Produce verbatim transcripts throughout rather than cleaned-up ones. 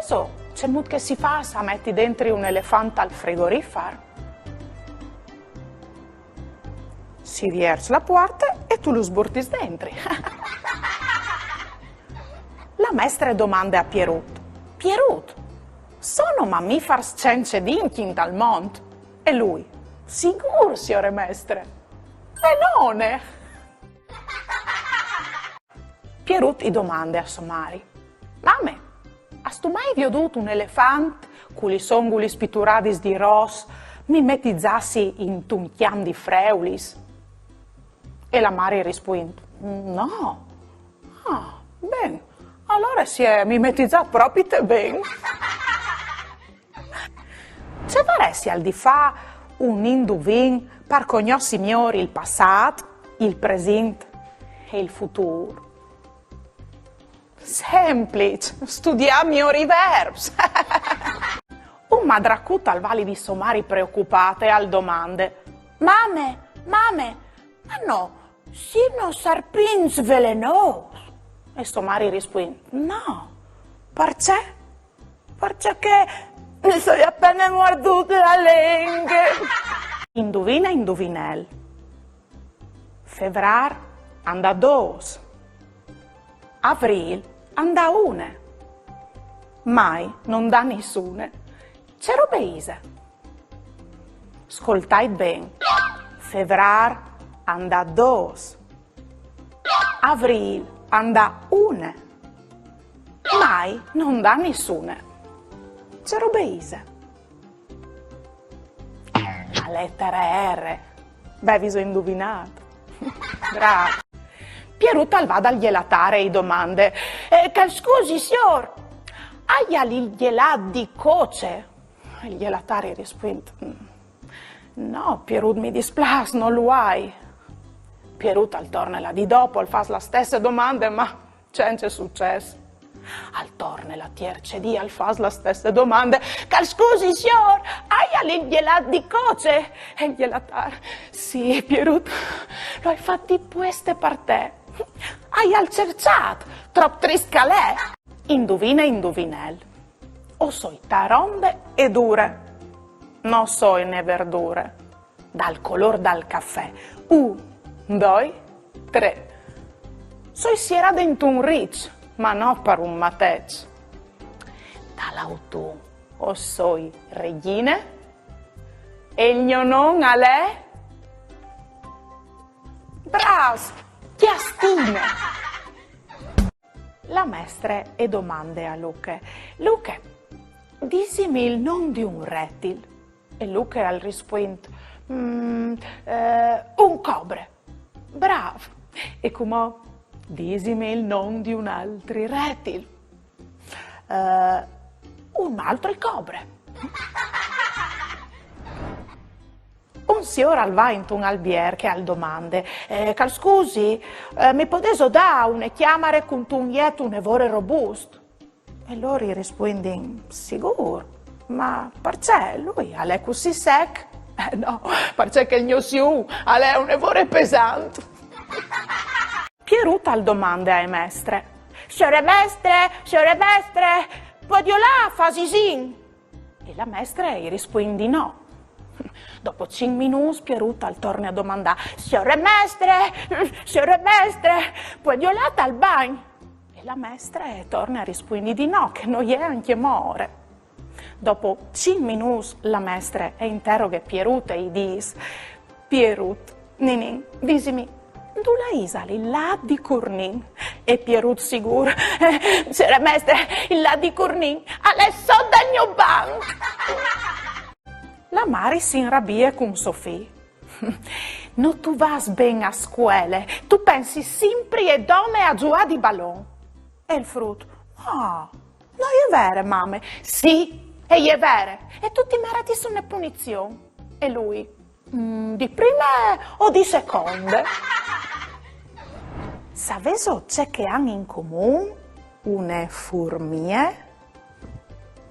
So, cemût che si fâs a meti dentri un elefant al frigorifar? Si vierç la puarte e tu lu sburtis dentri. La mestre e domande a Pierut: Pierut, sono mamifars cence dincj intal mont? E lui: Sigûr, siore mestre. E none! Pierut i domande a sô mari: Mame, âstu mai viodût un elefant cu lis ongulis pituradis di ros mimetizâsi intun cjamp di freulis? E la mari i rispuint: No. Ah, ben, alore si è mimetizât propit ben. Ce varessial di fâ un induvin par cognossi miôr il passât, il presint e il futûr? Sempliç, studiâ miôr i verbs. Un madracut al va li di sô mari preocupât e al domande: Mame, mame, ma no sino sarpints velenôs? E sô mari i rispuint: No, parcè? Parcè che mi soi a pene muardût la lenghe. Induvine, induvinel. Fevrâr a 'nd à dôs. Avrîl a 'nd à une. Mai no 'nd à nissune. Ce robe ise? Scoltait ben. Fevrâr a 'nd à dôs. Avrîl a 'nd à une. Mai no 'nd à nissune. Ce robe ise? La letare R. Beh, vêso induvinât. Brâf. Pierut al va dal gjelatâr e i domande: Eh, che al scusi, siôr, aial il gjelât di coce? Il gjelatâr i rispuint: "Mm, no, Pierut, mi displâs, no lu ai." Pierut al torne là di dopo, al fâs la stesse domande, ma cence sucès. Al torne la tierce dì, al fâs la stesse domande: "Che al scusi, siôr, aial il gjelât di coce?" E il gjelatâr: "Sì, Pierut, lu ai fat di pueste par te. Aial cerçât trop trist che al è?" Induvine, induvinel. O soi taronde e dure. No soi une verdure. Dal colôr dal cafè. Un, doi, trê. Soi sierade intun riç, ma no par un mateç. Dal autun o soi regjine e il gno non al è... Brâfs! Cjastine! La mestre e domande a Luche: "Luche, disimi il non di un retil." E Luche al rispuint: "Mm, eh, un cobre." "Brâf! E cumò disimi il non di un altri retil." "Eh, un altri cobre." Un siôr al va intun albier e al domande: "Eh, che al scusi, eh, mi podêso dâ une cjamare cuntun jet une vore robust?" E lôr i rispuindin: "Sigûr, ma parcè, lui al è cussì sec?" "Eh no, parcè che il gno sium al è une vore pesant." Pierut al domande ae mestre: "Siore mestre, siore mestre, puedio lâ a fâ zisin?" E la mestre i rispuint di no. Dopo cinc minûts Pierut al torne a domandâ: "Siore mestre, siore mestre, puedio lâ tal bagn?" E la mestre e torne a rispuindi di no, che no je ancjemò ore. Dopo cinc minûts la mestre e interoghe Pierut e i dîs: "Pierut, ninin, disimi, dulà isal il lât di curnin?" E Pierut sigûr: "Eh, siore mestre, il lât di curnin al è sot dal gno banc." La mari si inrabie cun so fi: "No tu vâs ben a scuele, tu pensis simpri e dome a zuâ di balon." E il frut: "Ah, no je vere, mame." "Sì, e je vere, e tu ti meretis une punizion." E lui: "Mm, di prime o di seconde?" Savêso ce che a àn in comun une furmie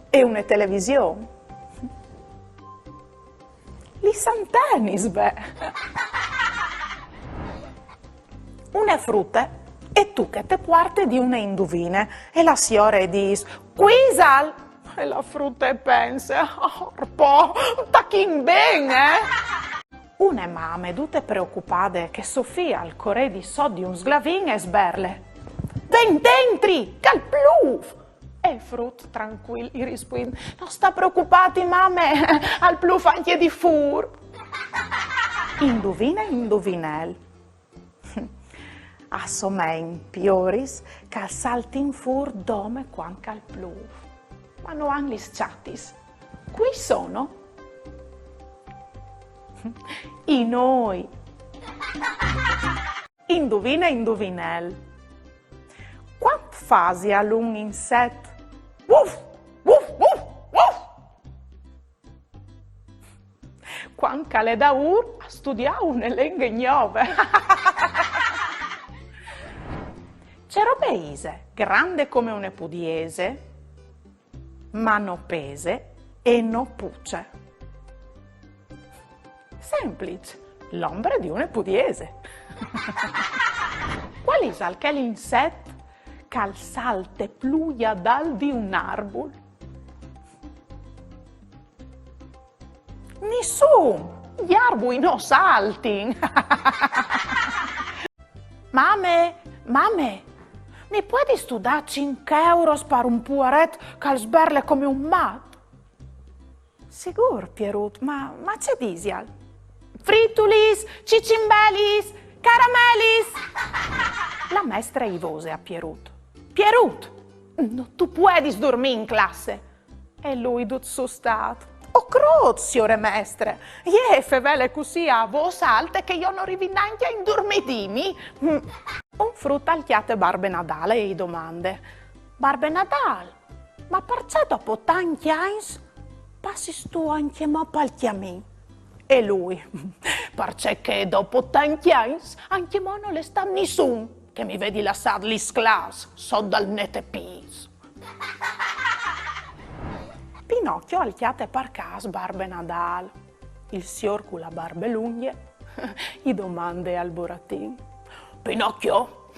e une television? Lis antenis, beh! Une frute e tuche te puarte di une induvine e la siore e dîs: "Cuisal!" E la frute e pense: "Orpo, tachìn ben, eh?" Une mame, dute preocupade che so fi al corè di sot di un sglavin, e sberle: "Ven dentri, che al plûf!" E frut trancuil i rispuint: "No sta preocupâti, mame, al plûf ancje di fûr." Induvine, induvinel. A somein pioris che a saltin fûr dome cuant che al plûf. Ma no àn lis çatis. Cui sono? I nûi. Induvine, induvinel. Cuant fasial un inset? Uf, uf, uf, uf! Cuant che al è daûr a studiâ une lenghe gnove. Ce robe ise, grande come une pudiese, ma no pese e no puce? Sempliç, l'ombre di une pudiese. Cuâl isal chel inset che al salte plui adalt di un arbul? Nissun! I arbui no saltin! Mame, mame, mi puedistu dâ cinc euros par un puaret che al sberle come un mat? Sigûr, Pierut, ma, ma ce disial? Fritulis, cicimbelis, caramelis! La mestre i vose a Pierut: "Pierut, no tu puedis durmî in classe!" E lui dut sustât: "O crôt, siore mestre, jê e fevele cussì a vôs alte che jo no rivi nancje a indurmidîmi." Mm. Un frut al cjate Barbe Nadâl e i domande: "Barbe Nadâl, ma parcè dopo tancj agns passistu ancjemò pal cjamin?" E lui: "Parcè che dopo tancj agns ancjemò nol è stât nissun che mi vedi lassât lis clâfs sot dal netepîts." Pinocchio al cjate par câs Barbe Nadâl. Il siôr cu la barbe lungje i domande al buratin: "Pinocchio,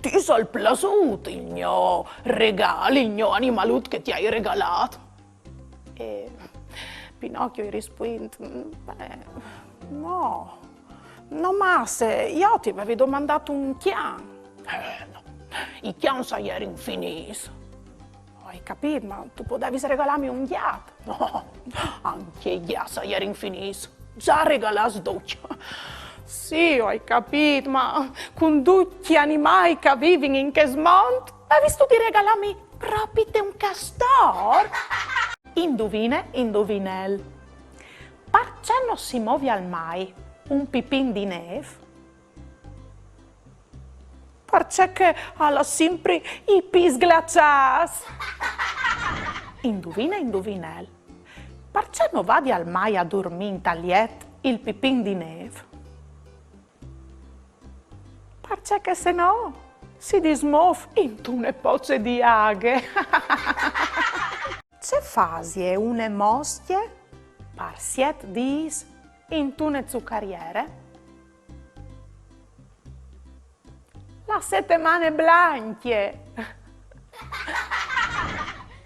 ti isal plasût il gno regâl, il gno animalut che ti ai regalât?" E Pinocchio i rispuint: "Mm, beh, no, no masse, jo ti vevi domandât un cjan." "Eh, no, i cjans a jerin finîts." "Ai capît, ma tu podevis regalâmi un gjat." "No, ancje i gjats a jerin finîts. Za regalâts ducj." "Sì, o ai capît, ma cun ducj i animâi che a vivin in chest mont, vevistu di regalâmi propit un castor?" Induvine, induvinel. Parcè no si movial mai un pipin di nêf? Parcè che al à simpri i pîts glaçâts. Induvine, induvinel. Parcè no vadial mai a durmî intal jet il pipin di nêf? Parcè che se no si dismôf intune poce di aghe. Ce fasie une moscje par siet dîs intune zucariere? La setemane blancje.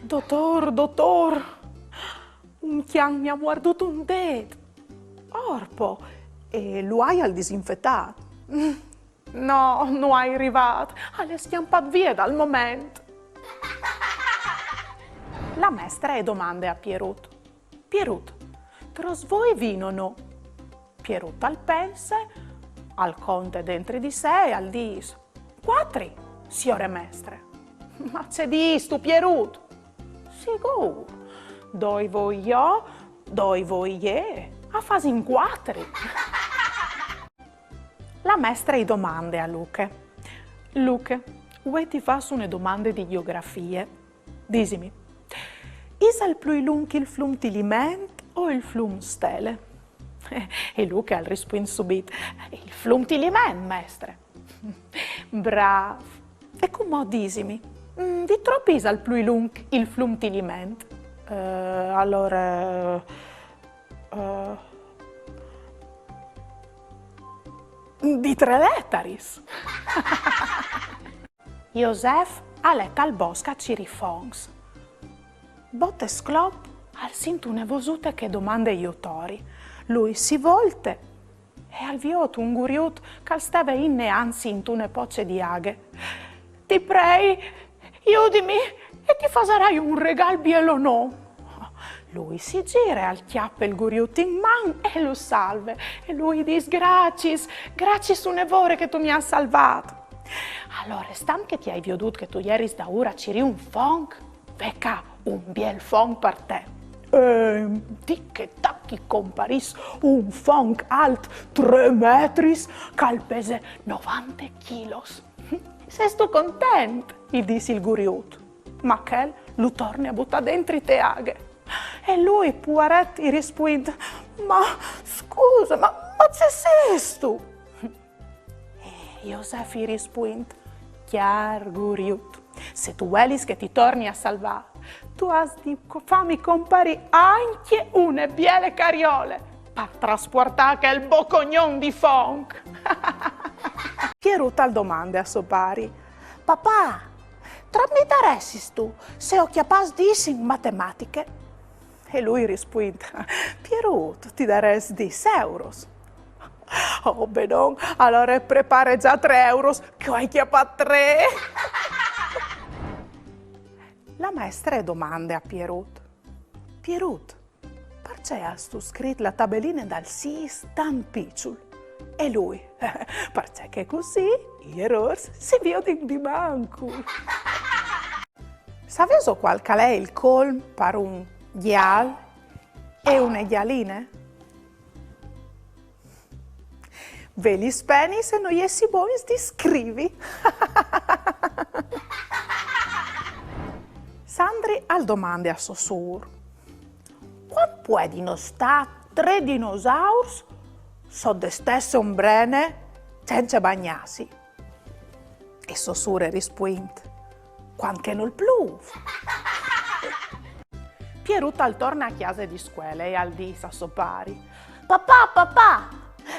Dotôr, dotôr, un cjan mi à muardût un dêt. Orpo, e lu aial disinfetât? No, no ai rivât, al è scjampât vie dal moment. La mestre e domande a Pierut: "Pierut, trops voi vinono?" Pierut al pense, al conte dentri di se e al dîs: "Cuatri, siore mestre." "Ma ce dîstu, Pierut?" "Sigûr, doi voi jo, doi voi jê, a fasin cuatri." La mestre i domande a Luche: "Luche, vuê ti fâs une domande di gjeografie. Disimi, isal plui lunc il flum Tiliment o il flum Stele?" E Luche al rispuint subit: "Il flum Tiliment, mestre." "Brâf. E cumò disimi, mm, di trop isal plui lunc il flum Tiliment?" "Eh, alore, eh, di trê letaris." Josef al è tal bosc a cirî foncs. Bot e sclop al sint une vosute che e domande jutori. Lui si volte e al viôt un guriut che al steve inneanzi intune poce di aghe. «Ti prei, judimi e ti fasarai un regâl bielonon.» Lui si zire, al cjape il guriut in man e lu salve. E lui i dîs: «Graciis, graciis une vore che tu mi âs salvât.» «Alore, stant che ti ai viodût che tu jeris daûr a cirî un fonc, ve ca un biel fonc par te.» E tic e tac i comparìs un fonc alt trê metris, che al pese novante chilos. «Sêstu content?» i dîs il guriut. Ma chel lu torne a butâ dentri te aghe. E lui, puaret, i rispuint: «Ma scuse, ma, ma ce sêstu?» E Josef i rispuint: «Cjâr guriut, se tu vuelis che ti torni a salvâ, tu âs di co-, fâmi comparî ancje une biele cariole par traspuartâ chel bocognon di fonc.» Pierut al domande a so pari: «Papà, trop mi daressistu se o cjapàs dîs in matematiche?» E lui i rispuint: «Pierut, ti darès dîs euros.» «Oh, benon, alore prepare za trê euros, che o ai cjapât trê.» La maestre e domande a Pierut: «Pierut, parcè âstu scrit la tabeline dal sîs tant piçul?» E lui: «Parcè che cussì i erôrs si viodin di mancul.» Savêso cuâl che al è il colm par un gjal e une gjaline? Vê lis penis e no jessi bogns di scrivi. Sandri al domande a sô sûr: «Cuant puedino stâ trê dinosaurs sot de stesse ombrene cence bagnâsi?» E sô sûr e rispuint: «Cuant che nol plûf.» Pierut al torne a cjase di scuele e al dîs a so pari: «Papà, papà,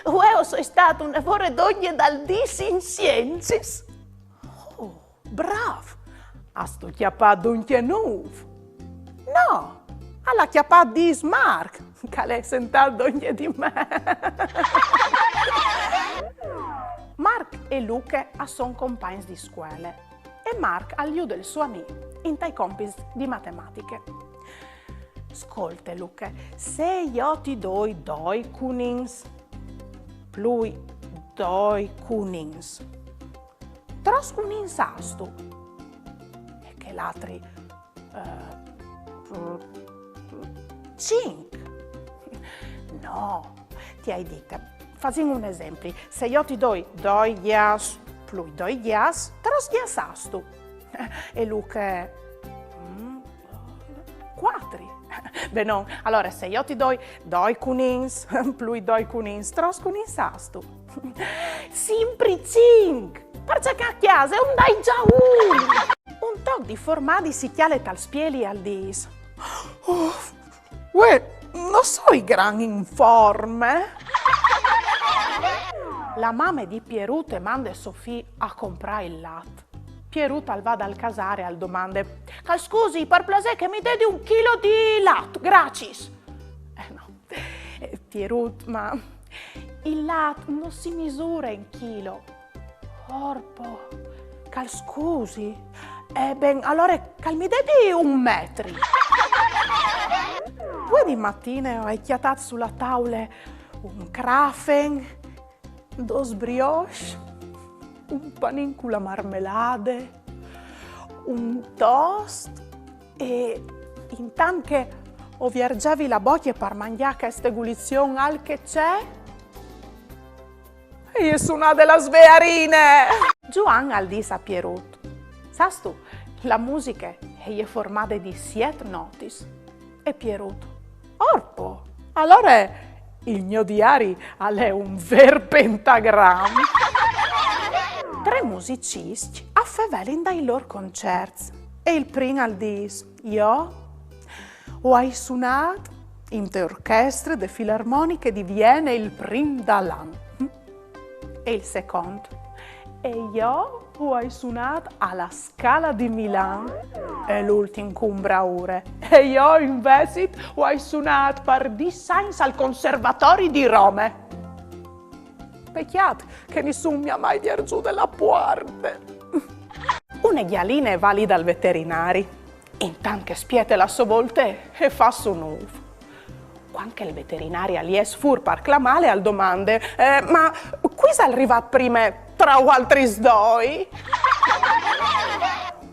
vuê o soi stât une vore dongje dal dîs in siencis.» «Oh, brâf! Âstu cjapât duncje nûf?» «No, al à cjapât dîs Marc, che al è sentât dongje di me.» Marc e Luche a son compagns di scuele e Marc al jude il so amì intai compits di matematiche. «Scolte, Luche, se jo ti doi doi cunins plui doi cunins, trops cunins âstu?» E chel altri: «Eh, cinc.» «No, ti ai dit, fasìn un esempli. Se jo ti doi doi gjats plui doi gjats, trops gjats âstu?» E Luche: «Mm, cuatri.» «Benon, alore se jo ti doi doi cunins plui doi cunins, trops cunins âstu?» «Simpri cinc, parcè che a cjase un dai za un.» Un toc di formadi si cjale tal spieli e al dîs: «Uf, uè, no soi gran in forme.» La mame di Pierut e mande so fi a comprâ il lat. Pierut al va dal casâr e al domande: «Che al scusi, par plasê, che mi dedi un chilo di lat, graciis.» Eh, no. Eh, Pierut, ma il lat no si misure in chilo. Orpo, che al scusi. Eh ben, alore che al mi dedi un metri. Vuê di matine o ai cjatât su la taule un crafen, dôs brioches, un panin cu la marmelade, un toast e, intant che o viergevi la bocje par mangjâ cheste gulizion alc e ce, e je sunade la svearine! Zuan al dîs a Pierut: «Sâstu, la musiche e je formade di siet notis.» E Pierut: «Orpo! Alore il gno diari al è un vêr pentagram.» Trê musiciscj a fevelin dai lôr concerts e il prin al dîs: «Jo o ai sunât inte orchestre de filarmoniche di Viene il prin dal an.» E il secont: «E jo O ai sunât a la Scala di Milan, e l'ultin cun braure. E jo invezit o ai sunât par dîs agns al Conservatori di Rome. Pecjât che nissun mi à mai vierzût la puarte. Une gjaline e va li dal veterinari. Intant che e spiete la sô volte, e fâs un ûf. Cuant che il veterinari al jes fûr par clamâle, al domande: "Eh, ma cui isal rivât prime tra vualtris doi?"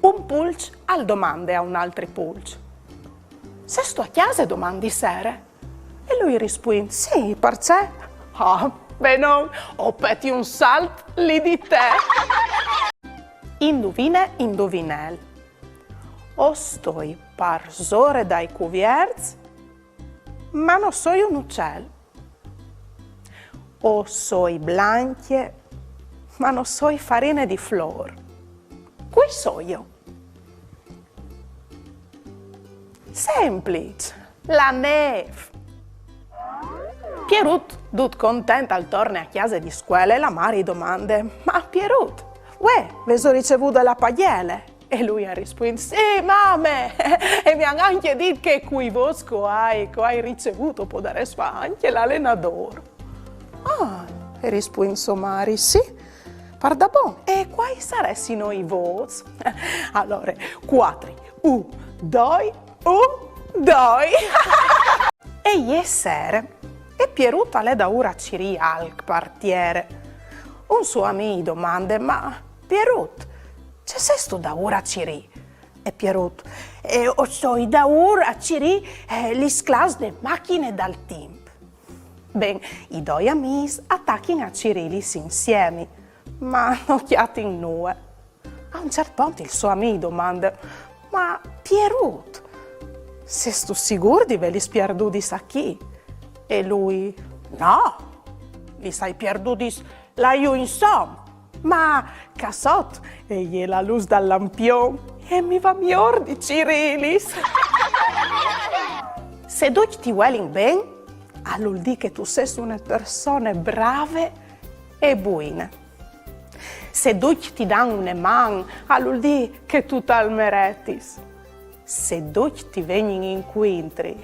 Un pulç al domande a un altri pulç: "Sêstu a cjase doman di sere?" E lui rispuint: "Sì, parcè?" "Ah, benon, o peti un salt li di te." Induvine, induvinel. O stoi parsore dai cuvierts, ma no soi un ucel. O soi blancje, ma no soi farine di flôr. Cui soio? Sempliç, la nêf. Pierut, dut content, al torne a cjase di scuele e la mari i domande: "Ma Pierut, vuê vêso ricevude la pagjele?" E lui al rispuint: "Sì, mame! E mi àn ancje dit che cui vôts che o ai, che o ai ricevût, o podarès fâ ancje l'alenadôr." "Ah", e rispuint sô mari, "sì, pardabon. E cuâi saressino i vôts?" "Alore, cuatri, un, doi, un, doi." E je sere, e Pierut al è daûr a cirî alc par tiere. Un so amì i domande: "Ma Pierut, ce sêstu daûr a cirî?" E Pierut: "Eh, o soi daûr a cirî, eh, lis clâfs de machine dal timp." Ben, i doi amîs a tachin a cirîlis insiemi, ma no cjatin nuie. A un ciert pont il so amì i domande: "Ma Pierut, sêstu sigûr di vêlis pierdudis achì?" E lui: "No, lis ai pierdudis là jù insom, ma ca sot e je la lûs dal lampion e mi va miôr di cirîlis." Se ducj ti vuelin ben, al vûl dî che tu sês une persone brave e buine. Se ducj ti dan une man, al vûl dî che tu tal meretis. Se ducj ti vegnin incuintri,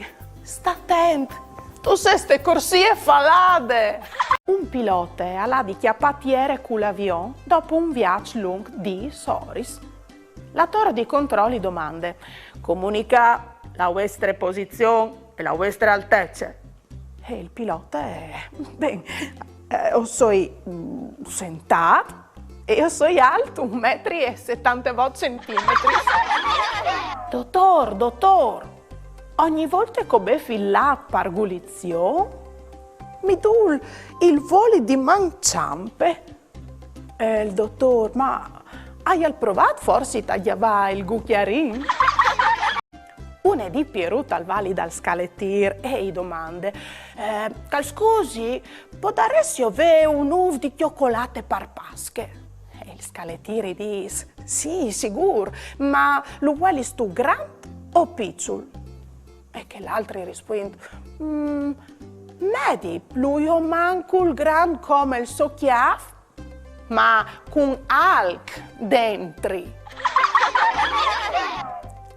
sta atent, tu sês te corsie falade! Un pilote al à di cjapâ tiere cul avion dopo un viaç lunc di dîs oris. La tor di control i domande: "Comunicâ la vuestre posizion e la vuestre altece." E il pilote: "Ben, eh, o soi, mm, sentât e o soi alt un metri e setantevot centimetris." "Dotôr, dotôr, ogni volte che o bêf il lat par gulizion, mi dûl il voli di man çampe." E il dotôr: "Ma aial provât forsit a gjavâ il gucjarin?" Une dì Pierut al va li dal scaletîr e i domande: "Eh, che al scusi, podaressio vê un ûf di cjocolate par Pasche?" E il scaletîr i dîs: "Sì, sigûr, ma lu vuelistu grant o piçul?" E chel altri i rispuint: "Mm, medi, plui o mancul grant come il so cjâf, ma cun alc dentri."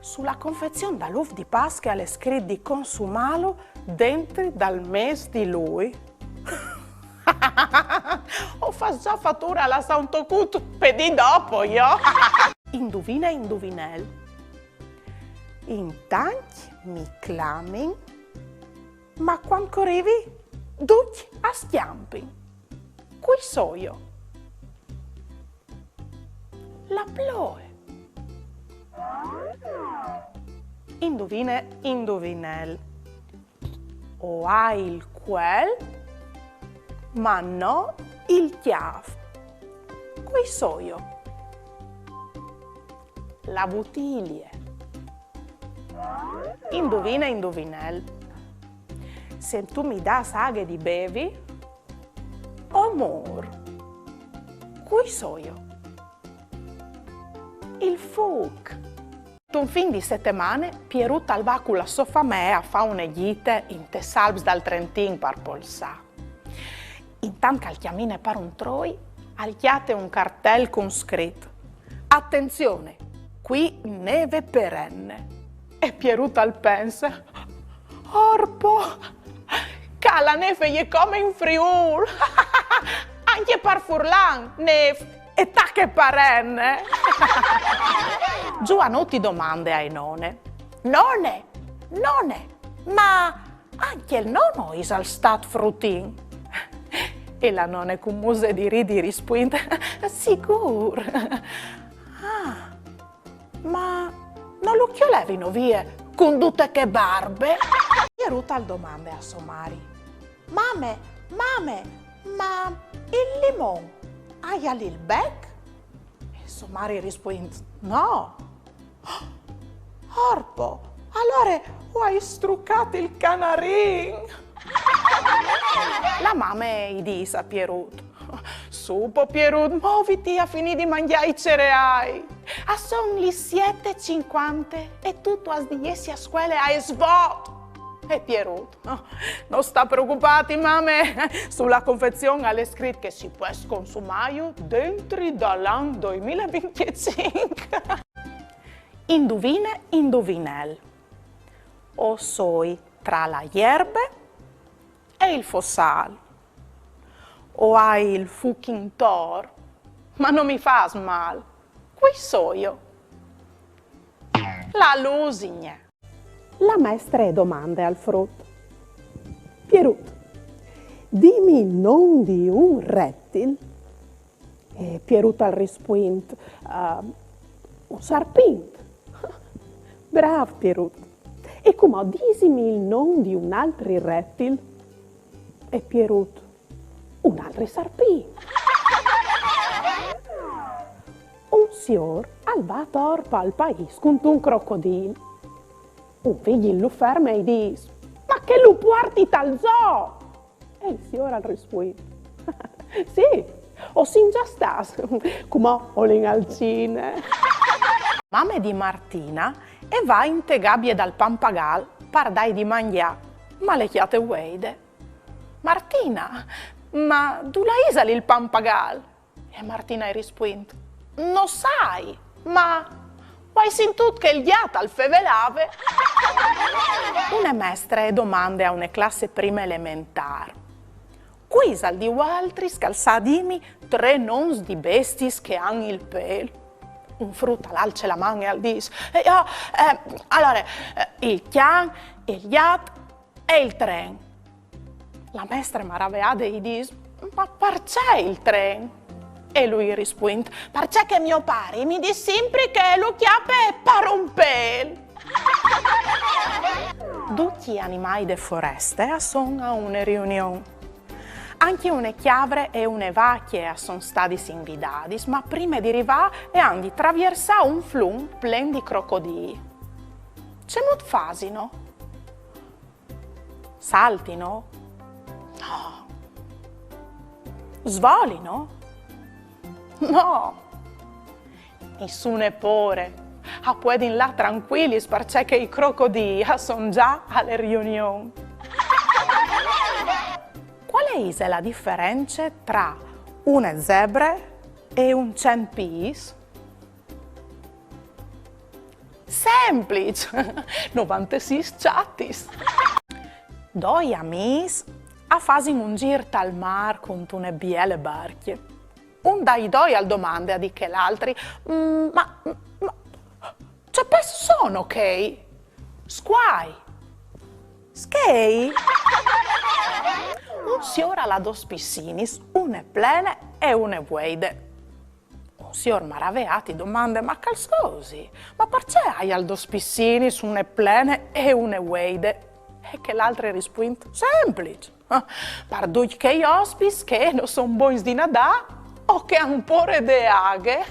Su la confezion dal ûf di Pasche al è scrit di consumâlu dentri dal mês di Lui. O fâs za fature a lassâ un tocut pe dì dopo, jo. Induvine, induvinel. In tancj mi clamin, ma cuant che o rivi, ducj a scjampin. Cui soio? La ploie. Induvine, induvinel. O ai il cuel, ma no il cjâf. Cui soio? La butilie. Induvine, induvinel. Se tu mi dâs aghe di bevi, o mûr. Cui soio? Il fûc. Intun fin di setemane, Pierut al va cu la sô famee a fâ une gjite intes Alps dal Trentin par polsâ. Intant che al cjamine par un troi, al cjate un cartel cun scrit: Attenzione, qui neve perenne. E Pierut al pense: Orpo! Ca la neve e je come in Friûl! Ancje par furlan, nêf e tache parenne! Zuanut i domande ae none: None, none, ma ancje il nono isal stât frutin? E la none cun muse di ridi i rispuint: Sigûr! Ah, ma no lu cjolevino vie cun dute chê barbe? Pierut al domande a sô mari: Mame, mame, ma il limon aial il bec? E sô mari i rispuint: No. Orpo, alore o ai strucât il canarin! La mame i dîs a Pierut: Su po Pierut, moviti a finî di mangjâ i cereâi. A son lis siet e cincuante e tu tu âs di jessi a scuele aes vot. E Pierut: Oh, no sta preocupâti, mame. Su la confezion al è scrit che si pues consumâju dentri dal an doi mil e vincjecinc. Induvine, induvinel. O soi tra la jerbe e il fossâl. O ai il fûc intor, ma no mi fâs mâl. Cui soio? La lusigne. La mestre e domande al frut: Pierut, dimi il non di un retil. E Pierut al rispuint: "Eh, un sarpint." "Brâf, Pierut. E cumò disimi il non di un altri retil." E Pierut: "Un altri sarpint." Un siôr al va ator pal paîs cuntun crocodîl. Un vigjil lu ferme e i dîs: "Ma che lu puarti tal zoo!" E il siôr al rispuint: "Sì, o sin za stâts, cumò o lin al cine." Mame di Martina e va inte gabie dal pampagâl par dâi di mangjâ, ma le cjate vueide. "Martina, ma dulà isal il pampagâl?" E Martina i rispuint: "No sai, ma o ai sintût che il gjat al fevelave." Une mestre e domande a une classe prime elementâr: "Cui isal di vualtris che al sa dîmi trê nons di bestiis che a àn il pêl?" Un frut al alce la man e al dîs: "Eh, jo, eh, alore, eh, il cjan, il gjat e il tren." La mestre maraveade i dîs: "Ma parcè il tren?" E lui i rispuint: "Parcè che gno pari mi dîs simpri che lu cjape par un pêl." Ducj i animâi de foreste a son a une riunion. Ancje une cjavre e une vacje a son stadis invidadis, ma prime di rivâ e àn di traviersâ un flum plen di crocodîi. Cemût fasino? Saltino? No. Svolino? No. Nissune pôre. A puedin lâ trancuilis, parcè che i crocodîi a son za ae riunion. Cuale ise la diference tra une zebre e un cent pîts? Sempliç! Novantesîs çatis. Doi amîs a fasin un zîr tal mâr cuntune biele barcje. Un dai doi al domande a di chel altri: "Mm, ma, ma ce pes sono chei?" "Scuâi." "Schei?" Un siôr al à dôs pissinis, une plene e une vueide. Un siôr maraveât i domande: "Ma che scusi, ma parcè aial dôs pissinis, une plene e une vueide?" E chel altri i rispuint: "Sempliç. Ah, par ducj chei ospits che no son bogns di nadâ o che a àn pôre de aghe."